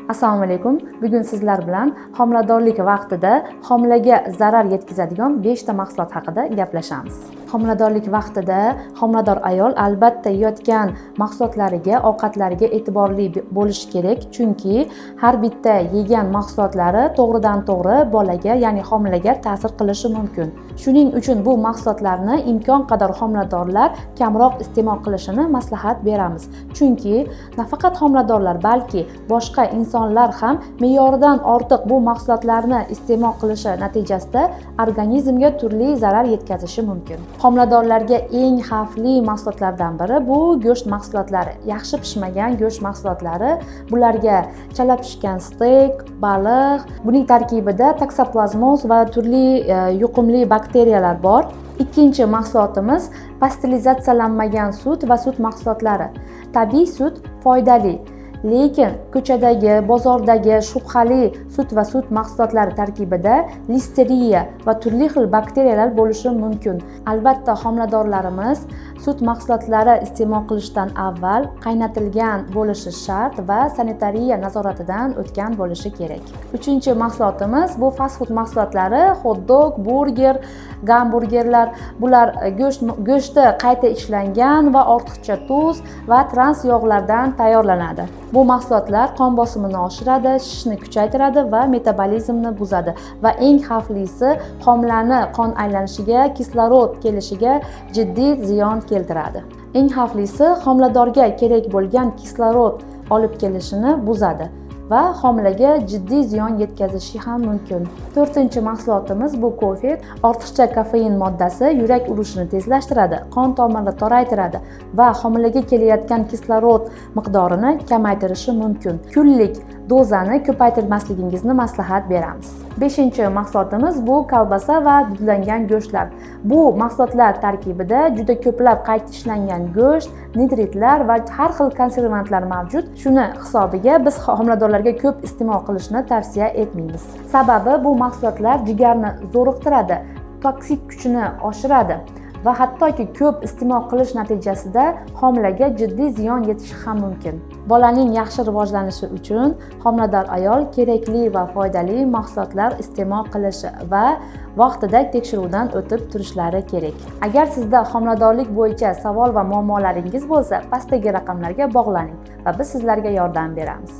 Assalomu alaykum. Bugun sizlar bilan homiladorlik vaqtida homilaga zarar yetkazadigan 5 ta mahsulot haqida gaplashamiz. Homiladorlik vaqtida homilador ayol albatta yeyotgan mahsulotlariga, ovqatlariga e'tiborli bo'lishi kerak, chunki har bitta yegan mahsulotlari to'g'ridan to'g'ri bolaga, ya'ni homilaga ta'sir qilishi mumkin. Shuning uchun bu mahsulotlarni imkon qadar homiladorlar kamroq iste'mol qilishini maslahat beramiz. Chunki nafaqat homiladorlar, balki boshqa insonlar ham me'yoridan ortiq bu mahsulotlarni iste'mol qilishi natijasida organizmga turli zarar yetkazishi mumkin. Homiladorlarga eng xavfli mahsulotlardan biri bu go'sht mahsulotlari. Yaxshi pishmagan go'sht mahsulotlari, bularga chala pishgan steyk, baliq, buning tarkibida toksoplazmoz va turli yuqumli bakteriyalar bor. Ikkinchi mahsulotimiz pasterizatsiyalanmagan sut va sut mahsulotlari. Tabiiy sut foydali, lekin ko'chadagi, bozordagi shubhali sut va sut mahsulotlari tarkibida listeriya va turli xil bakteriyalar bo'lishi mumkin. Albatta homiladorlarimiz sut mahsulotlari iste'mol qilishdan avval qaynatilgan bo'lishi shart va sanitariya nazoratidan o'tgan bo'lishi kerak. Uchinchi mahsulotimiz bu fast food mahsulotlari, hot-dog, burger, gamburgerlar. Bular go'shti qayta ishlangan va ortiqcha tuz va trans yog'lardan tayyorlanadi. Bu mahsulotlar qon bosimini oshiradi, shishni kuchaytiradi va metabolizmni buzadi va eng xavflisi homilani qon aylanishiga, kislorod kelishiga jiddiy ziyon keltiradi. Eng xavflisi homiladorga kerak bo'lgan kislorod olib kelishini buzadi va homilaga jiddiy ziyon yetkazishi ham mumkin. To'rtinchi mahsulotimiz bu kofe. Ortiqcha kofein moddasi yurak urishini tezlashtiradi, qon tomirni toraytiradi va homilaga kelayotgan kislorod miqdorini kamaytirishi mumkin. Kunlik dozani ko'paytirmasligingizni maslahat beramiz. Beshinchi mahsulotimiz bu kolbasa va dudlangan go'shtlar. Bu mahsulotlar tarkibida juda ko'plab qayta ishlangan go'sht, nitritlar va har xil konservantlar mavjud. Shuni hisobiga biz homiladorlarga ko'p iste'mol qilishni tavsiya etmaymiz. Sababi bu mahsulotlar jigarni zo'riqtiradi, toksik kuchini oshiradi va hattoki ko'p iste'mol qilish natijasida homilaga jiddiy ziyon yetishi ham mumkin. Bolaning yaxshi rivojlanishi uchun homilador ayol kerakli va foydali mahsulotlar iste'mol qilishi va vaqtida tekshiruvdan o'tib turishlari kerak. Agar sizda homiladorlik bo'yicha savol va muammolaringiz bo'lsa, pastdagi raqamlarga bog'laning va biz sizlarga yordam beramiz.